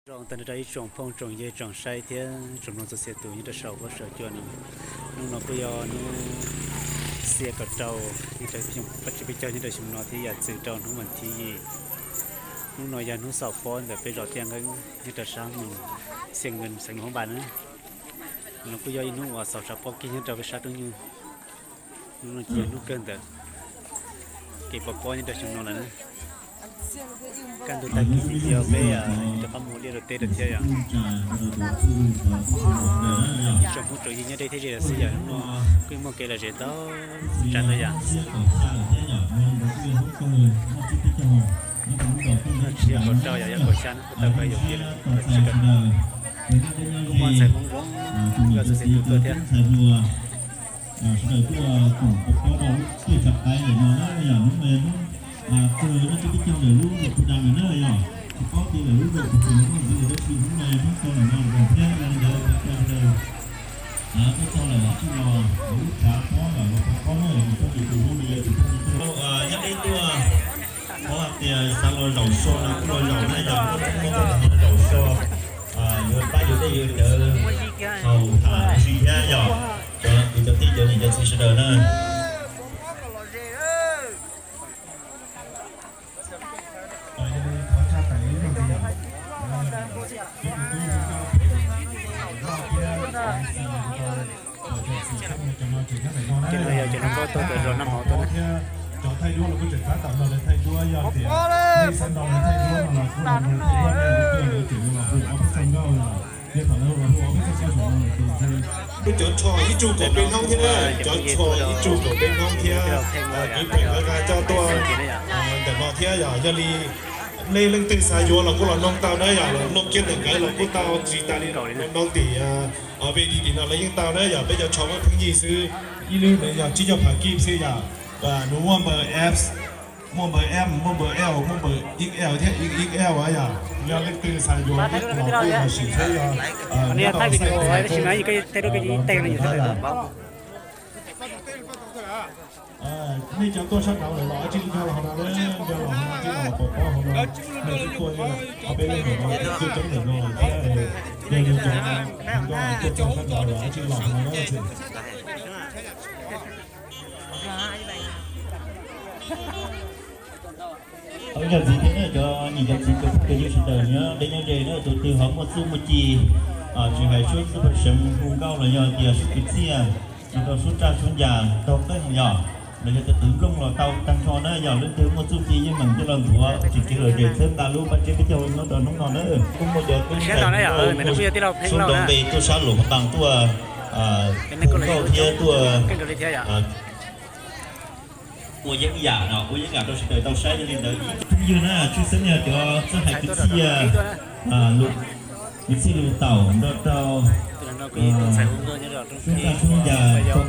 Zoo tag nrho rau ib tsoom phooj tsoom ywg tsoom saib thiab tsoom mloog txhua txhia tus nyob rau saum huab saum cua no. Hnub no kuj yog hnub xiab kaum rau nyob rau xyoo peb caug nyob rau xyoo no thiab yam txwm rau hnub vas thib yim. Hnub no yog hnub xaus pob ntawm peb zos Tiaj Nqeeb nyob rau sab moos Xiaj Nkees xeev Luam Phab Npas na. No kuj yog ib hnub uas xaus tshav pob kig nyob rau peb sab Tub Nyuj. Hnub no ces yog hnub kawg ntawm kev pov pob nyob rau xyoo no lawm na. Kaj ntug tag kis ces yog peb rov qab mus liaj rau teb rau thiab yom. Tsoom phooj tsoom ywg nyob deb thiab ze los xwb yom, hnub no kuj muaj kev lom zem ntau tsav ntau yam. Tsis yog kaum rau yog, yog kaum xya na, kuj tau kawg yuav kiag lawm, tsis kawg. Kuj muaj ntxhais Hmoob zoo nkauj txhua txhia tus tuaj thiab. Sawv daws tuaj koom pov pob rau lub tiaj Tshav Qaib ntawm no na yom, hnub no yog hnub kawg no, tsis peb caug ntawm lub zos Phu Da ntawm na yom, tsis paub tias lawm lub zos Phu Da ntawm no ntxiv lawm tab sis hnub no yog hnub kawg ntawm no los thiab yog li ntawd peb sawv daws tuaj txog lawm los tsij los lub tshav pob lawm los pov pob na, yog tus txoj kev tus hnub li yog tus txoj kev tuaj. Nyob deb tuaj, paub hais tias xav los zaum so no kuj los zaum na yom, muaj txoj kev zaum so yuav pab yuav dej yuav cawv haus tas ua si thiab yom. Cov kwv cov tij cov niam cov txiv sawv daws na. Ces no yog cov hluas nkauj tuaj cov zos noj mov tuaj na. Cov thaij duab los kuj tseem tab tom nrog lawv thaij duab, yog tias nej xav nrog lawv thaij duab no los kuj los nrog lawv thaij duab, nej lub tuaj lawv tseem yuav los hu ob peb txoj nkauj los yog tias thaum lawv hu ob peb txoj nkauj hu ob peb txoj nkauj los ces ntshe peb cov tsho ib tsuj kaum peb hnub thiab na, cov tsho ib tsuj kaum peb hnub thiab, kwv pheej lawv nqa coj tuaj ntawm no thiab yog, yog li nej leej twg xav yuav los kuj los noog tau na yom, los noog kiag ntawm nkawd los kuj tau, tsis tas li noog tim V D tim no los yeej tau na yom, peb cov tsho muab pheej yig xwb, ib lub ntawd yog tsib caug phav kib xwb yom, nws muaj npawb F, muaj npawb M, muaj npawb L, muaj npawb X L thiab X X L yom, yog leej twg xav yuav los kuj los sim thiab yog nyob rau xaim tab sis mas yog koj thaij duab koj ib teg no yus thiaj li paub. Nej cov tuaj sab nraud lawm los tsij nco los hauv no, nco los hauv no, tsij los pov pob hauv no, nej twb tuaj ob peb leeg lawm no, twb coob lawm no thiab, yog li cov hluas nkauj tuaj txog sab nraud los tsij los hauv no na. Yog ntxiv thiab na cov niam cov txiv cov phooj cov ywg sawv daws nyob deb nyob ze na, tus twg ho muaj txuj muaj ci, tsis hais suab txuj pej seev hu nkauj los yog tias suab kwv txiaj, los rau suab raj suab ncas taug qeej yom, los yog tias twv nplooj los tau tag nrho na yom, leej twg muaj txuj ci yeej meem coj los nthuav tsim kev lom zem txhawb nqa lub paj tseb peb caug nyob rau hnub no na. Kuj muaj cov tub ntxhais Hmoob Lauj tuaj sab Luam Phab Npas tuaj hu nkauj thiab tuaj ua yeeb yam no, ua yeeb yam rau sawv daws tau saib. Yog li ntawd ib tsoom phooj ywg na, tshwj xeeb yog cov txawj hais kwv txhiaj, kwv txhiaj lus taum nrog rau suab raj suab ncas taug qeej los yog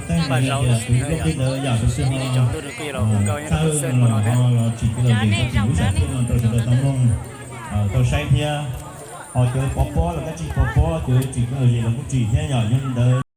tias twv nplooj tej ntawd yam rau sawv daws ho txhawb los ho los tsim kev lom zem rau tim lub sam thiaj no rau sawv daws tau mloog tau saib thiab. Ho cov pov pob los koj tsis pov pob, cov tsim kev lom zem los kuj tsim thiab yom. Yog li ntawd